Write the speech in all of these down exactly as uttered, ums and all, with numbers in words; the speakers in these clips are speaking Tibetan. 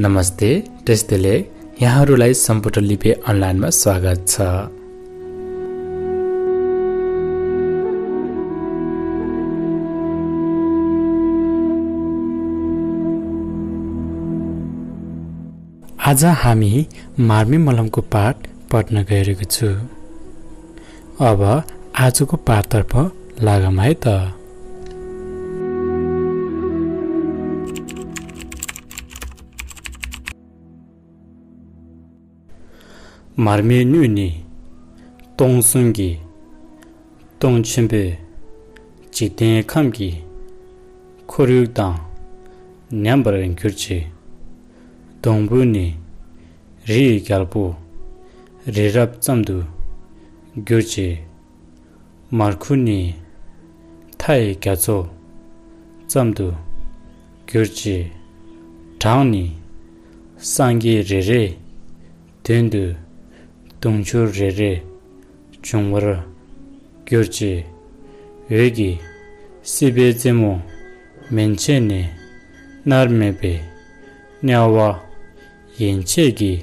नमस्ते, टेस्टले यहाँहरूलाई सम्पूर्ण लिपे अनलाइनमा स्वागत छ। आज हामी मार्मी मलमको पाठ पढ्न गइरहेको छु। अब आजको पाठतर्फ लागौँ है त। མར་མེའི་སྣོད་ནི་སྟོང་གསུམ་གྱི་སྟོང་ཆེན་པོའི་འཇིག་རྟེན་ཁམས་ཀྱི་ཁོར་ཡུག་དང་མཉམ་པར་གྱུར་ཅིག། སྡོང་བུ་ནི་རི་ཡི་རྒྱལ་པོ་རི་རབ་ཙམ་དུ་གྱུར་ཅིག། མར་ཁུ་ནི་མཐའ་ཡི་རྒྱ་མཚོ་ཙམ་དུ་གྱུར་ཅིག། གྲངས་ནི་སངས་རྒྱས་རེ་རེའི་མདུན་དུ་དུང་ཕྱུར་རེ་རེ་འབྱུང་བར་གྱུར་ཅིག། འོད་ཀྱི་སྲིད་པའི་རྩེ་མོ་མན་ཆད་ནས་མནར་མེད་པའི་དམྱལ་བ་ཡན་ཆད་ཀྱི་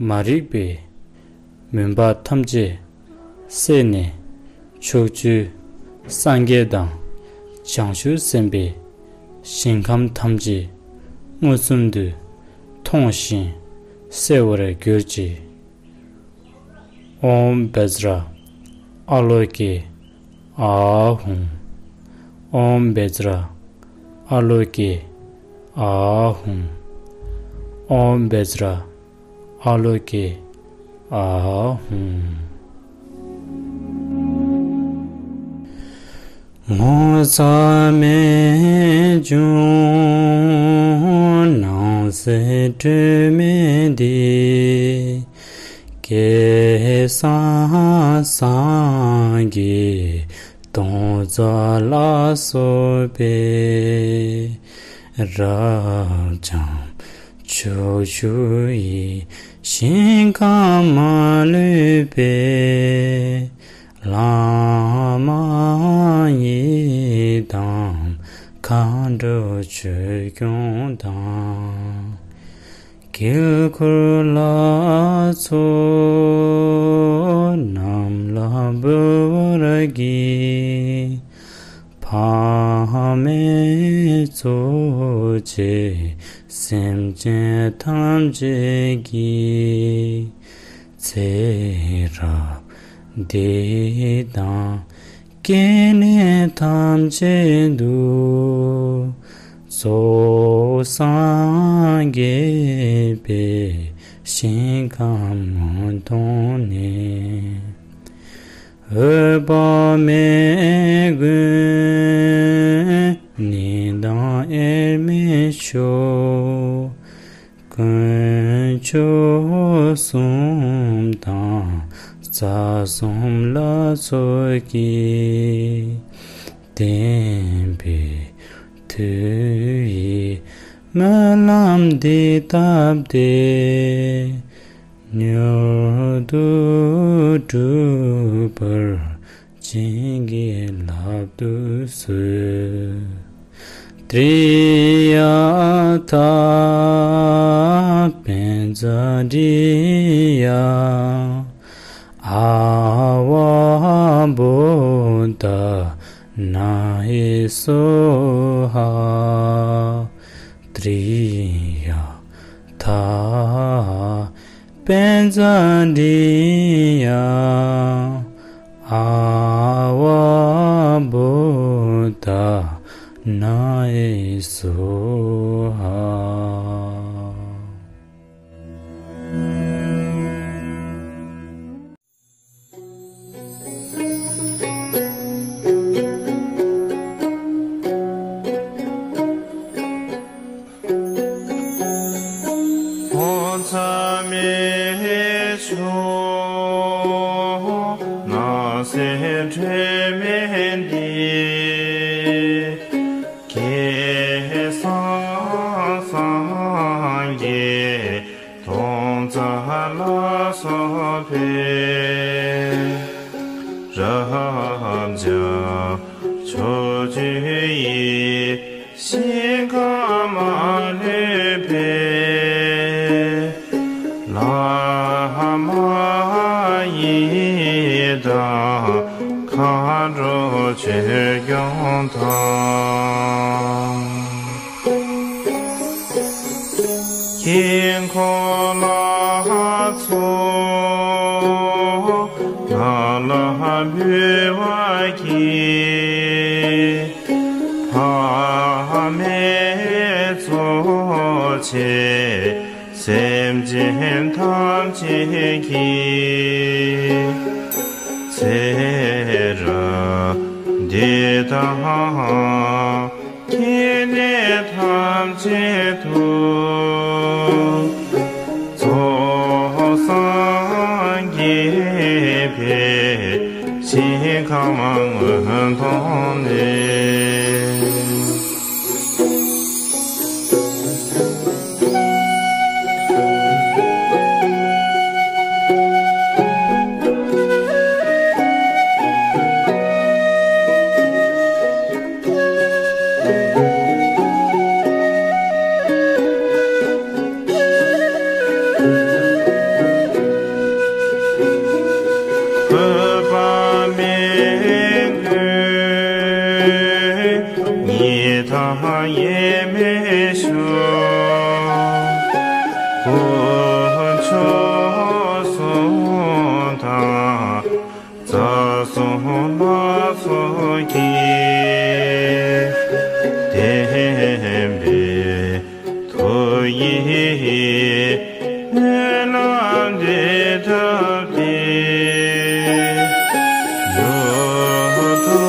མ་རིག་པའི་མུན་པ་ཐམས་ཅད་བསལ་ནས་ཕྱོགས་བཅུའི་སངས་རྒྱས་དང་བྱང་ཆུབ་སེམས་དཔའི་ཞིང་ཁམས་ཐམས་ཅད་མངོན་སུམ་དུ་མཐོང་ཞིང་གསལ་བར་གྱུར་ཅིག། ཨོཾ་བཛྲ་ཨ་ལོ་ཀེ་ཨཱཿཧཱུྃ། ཨོཾ་བཛྲ་ཨ་ལོ་ཀེ་ཨཱཿཧཱུྃ། ཨོཾ་བཛྲ་ཨ་ལོ་ཀེ་ཨཱཿཧཱུྃ། ངོ་མཚར་རྨད་བྱུང་སྣང་སྲིད་སྒྲོན་མེ་འདི། སྐལ་བཟང་སངས་རྒྱས་སྟོང་རྩ་ལ་སོགས་པའི། རབ་འབྱམས་ཕྱོགས་བཅུ་ཡི་ཞིང་ཁམས་མ་ལུས་པའི། ལྷ་མ་ཡི་དམ་མཁའ་འགྲོ་ཆོས་སྐྱོང་དང་། དཀྱིལ་འཁོར་ལྷ་ཚོགས་རྣམས་ལ་འབུལ་བར་བགྱི། ཕ་མས་གཙོ་བྱས་སེམས་ཅན་ཐམས་ཅད་ཀྱི། ཚེ་རབས་འདི་དང་སྐྱེ་གནས་ཐམས་ཅད་དུ། རྫོགས་སངས་རྒྱས་པའི་ཞིང་ཁམས་མངོན་མཐོང་ནས། འོད་དཔག་མེད་ཀུན་ནས་དང་དབྱེར་མེད་མཆོག། དཀོན་མཆོག་གསུམ་དང་རྩ་གསུམ་ལྷ་ཚོགས་ཀྱིས། བསྟན་པའི་མཐུ་ཡིས་སྨོན་ལམ་འདི་བཏབ་སྟེ། མྱུར་དུ་འགྲུབ་པར་བྱིན་གྱིས་བརླབ་ཏུ་གསོལ། ཏྲཱི་ཡ་ཐཱ། པཉྩ་དྲི་ཡ། ཨ་ཝ་བོ་དྷ་ན་ཡེ་སྭཱ་ཧཱ། ཏྲཱི་ཡ་ཐཱ། པཉྩ་དྲི་ཡ། ཨ་ཝ་བོ་དྷ་ན་ཡེ་སྭཱ་ཧཱ། ངོ་མཚར་རྨད་བྱུང་སྣང་སྲིད་སྒྲོན་མེ་འདི། སྐལ་བཟང་སངས་རྒྱས་སྟོང་རྩ་ལ་སོགས་པའི། རབ་འབྱམས་ཕྱོགས་བཅུ་ཡི་ཞིང་ཁམས་མ་ལུས་པའི། མཁའ་འགྲོ་ཆོས་སྐྱོང་དང་། དཀྱིལ་འཁོར་ལ་ཚོགས་ལ་ལ་འབུལ་བ་གྱིས། ཕ་མས་གཙོ་བྱས་སེམས་ཅན་ཐམས་ཅད་ཀྱི་ཚེ་རབས་འདི་དང་། སྐྱེ་གནས་ཐམས་ཅད་དུ། ཚོགས་བསགས་དགེ་འཕེལ་ཞིང་ཁམས་མངོན་མཐོང་ནས། འཁོད་པ་མི་འཁོད་ཉིད་དང་དབྱེར་མེད་ཤོག་དཀོན་མཆོག་གསུམ་དང་། རྩ་གསུམ་ལྷ་ཚོགས་ཀྱིས། བདེན་པའི་མཐུ་ཡིས་སྨོན་ལམ་འདི་བཏབ་སྟེ། མྱུར་དུ་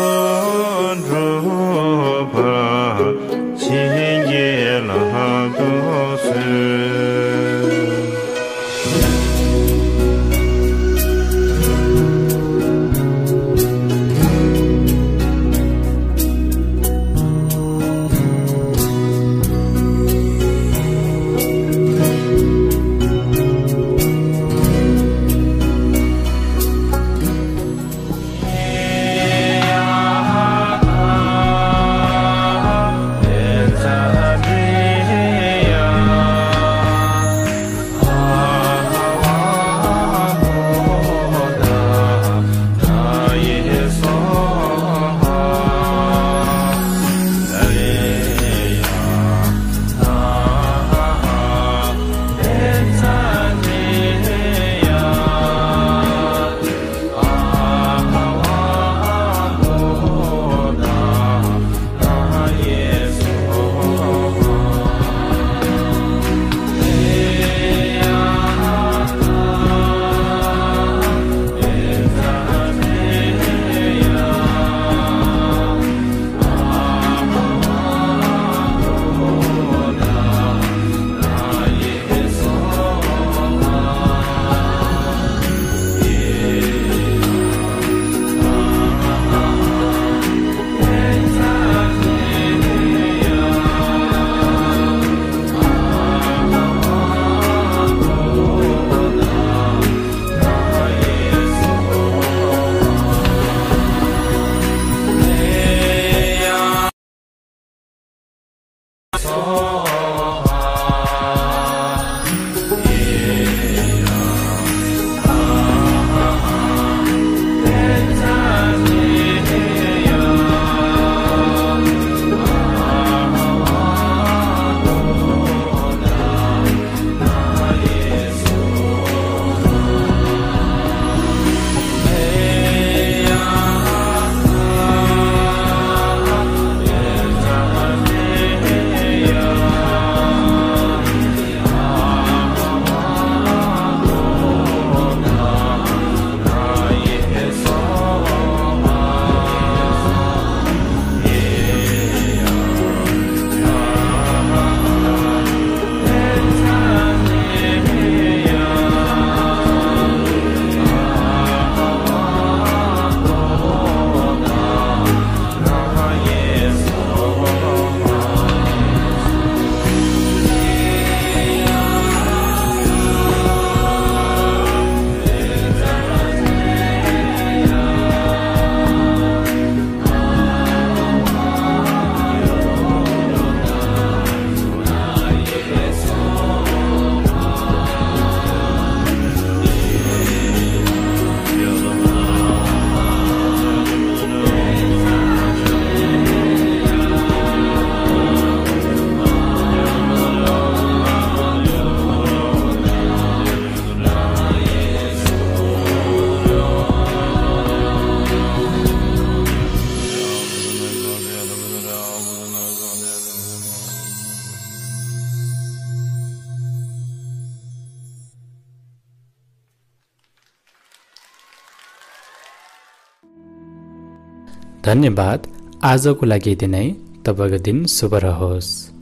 འགྲུབ་པར་བྱིན་གྱིས་བརླབ་ཏུ་གསོལ། धन्यवाद। आजको लागि यति नै। तपाईँको दिन शुभ रहोस्।